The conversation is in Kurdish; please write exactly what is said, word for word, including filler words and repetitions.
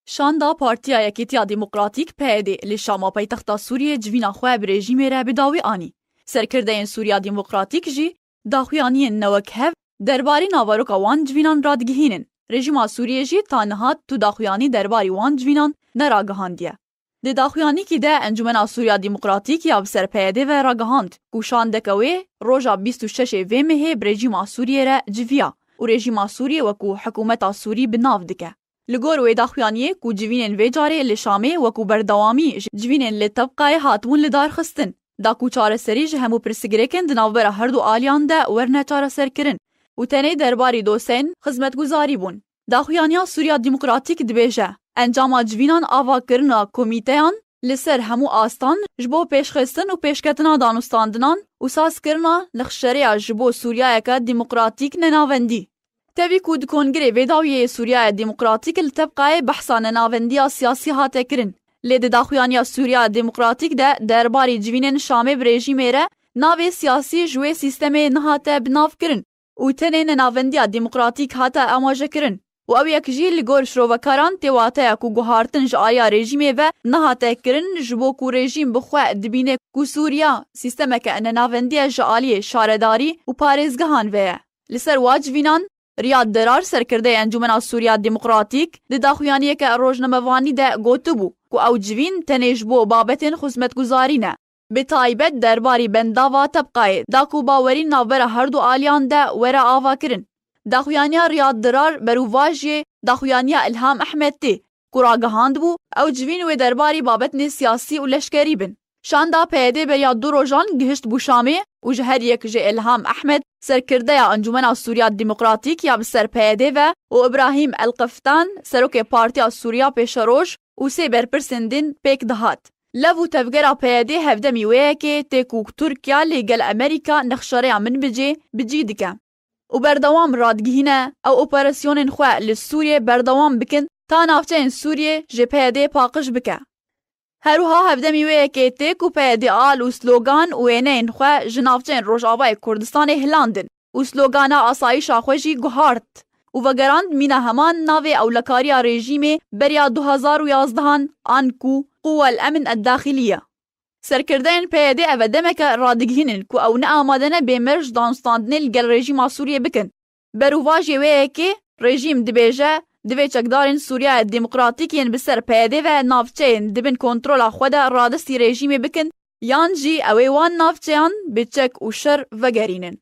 Şanda Partiya Yekîtiya Demokratîk, P Y D, li Şama paytexta Sûriyê civîna xwe bi rejîmê re bi dawî anî. Serkirdeyên Sûriya Demokratîk jî daxuyaniyên newekhev derbarê naveroka wan civînan radigihînin. Rejîma Sûriyê jî ta niha tu daxuyanî derbarî wan civînan neragihandiye. Di daxuyanîkî de Encûmena Sûriya Demokratîk ya bi ser P Y D ve ragihand ku şandeke wê roja bîst û şeş ê vê mehê bi rejîma Sûriyê re civiya û rejîma Sûriyê wekû hikûmeta Sûrî bi nav dike. Li gor wê daxuyaniyê ku civînên vê carê li Şamê wekû berdewamî ji civînên li Tebqayê hatibûn li dar xistin, da ku çareserî ji hemû pirsgirêkên di navbera herdu aliyan de werne çareserkirin û tenê derbarî doseyên xizmetguzarî bûn. Daxuyaniya Sûriya Demokratîk dibêje, encama civînan avakirina komîteyan li ser hemû astan ji bo pêşxistin û pêşketina danûstandinan û sazkirina nexşereya ji bo Sûriyayeke demokratîk nenavendî. Tevî ku di Kongirê Vêdawiyê yê Sûriyaya Demokratîk li Tebqayê behsa nenavendiya siyasî hate kirin, lê di daxuyaniya Sûriya Demokratîk de derbarî civînên Şamê bi rejîmê re navê siyasî ji wê sîstemê nehate binavkirin û tenê nenavendiya demokratîk hate amajekirin û ew yek jî li gor şirovekaran tê wateya ku guhartin ji aliya rejîmê ve nehate kirin, ji bo ku rejîm bi xwe dibîne ku Sûriya sîstemeke nenavendiye ji aliyê şaredarî û parêzgehan ve ye. Li ser wa civînan, Riyad Dirar, serkirdeyê Encûmena Sûriya Demokratîk, di daxuyaniyeke rojnamevanî de gotibû ku ew civîn tenê ji bo babetên xizmetguzarî ne. Bi taybet derbarî bendava Tebqayê, da ku bawerî navbera herdu aliyan de were avakirin. Daxuyaniya Riyad Dirar berûvajiyê daxuyaniya Ilham Ehmed tê, ku ragihandibû ew civîn wê derbarî babetnê siyasî û leşkerî bin. Şanda P Y D beriya du rojan gihişt bû Şamê û ji her yek ji Ilham Ehmed, serkirdeya Encûmena Sûriya Demokratîk ya bi ser P Y D ve, û Ibrahîm El Qeftan, serokê Partiya Sûriya Pêşeroj, û sê berpirsên din pêk dihat. Lev û tevgera P Y D hevdemî wê yekê tê ku Tirkiye li gel Amerîka nexşereya Minbicê bi cî dike û berdewam radigihîne ew operasyonên xwe li Sûriyê berdewam bikin ta navçeyên Sûriyê ji P Y D paqij bike. Her wiha hevdemî wê yekê tê ku P Y D al û slogan û wêneyên xwe ji navçeyên Rojavayê Kurdistanê hilandin û slogana asayîşa xwe jî guhart û vegerand mîna heman navê ewlekariya rejîmê beriya du hezar û yazdehan an ku Quwel Emin Eddaxiliye. Serkirdeyên P Y D eve demeke radigihînin ku ew ne amade ne bêmer ji danûstandinê li gel rejîma Sûriyê bikin. Berûvajê wê yekê, rejîm dibêje, divê çekdarên Sûriyaya Demokratîk yên bi ser P Y D ve navçeyên di bin kontrola xwe de radestî rejîmê bikin, yan jî ew ê wan navçeyan bi çek û şer vegerînin.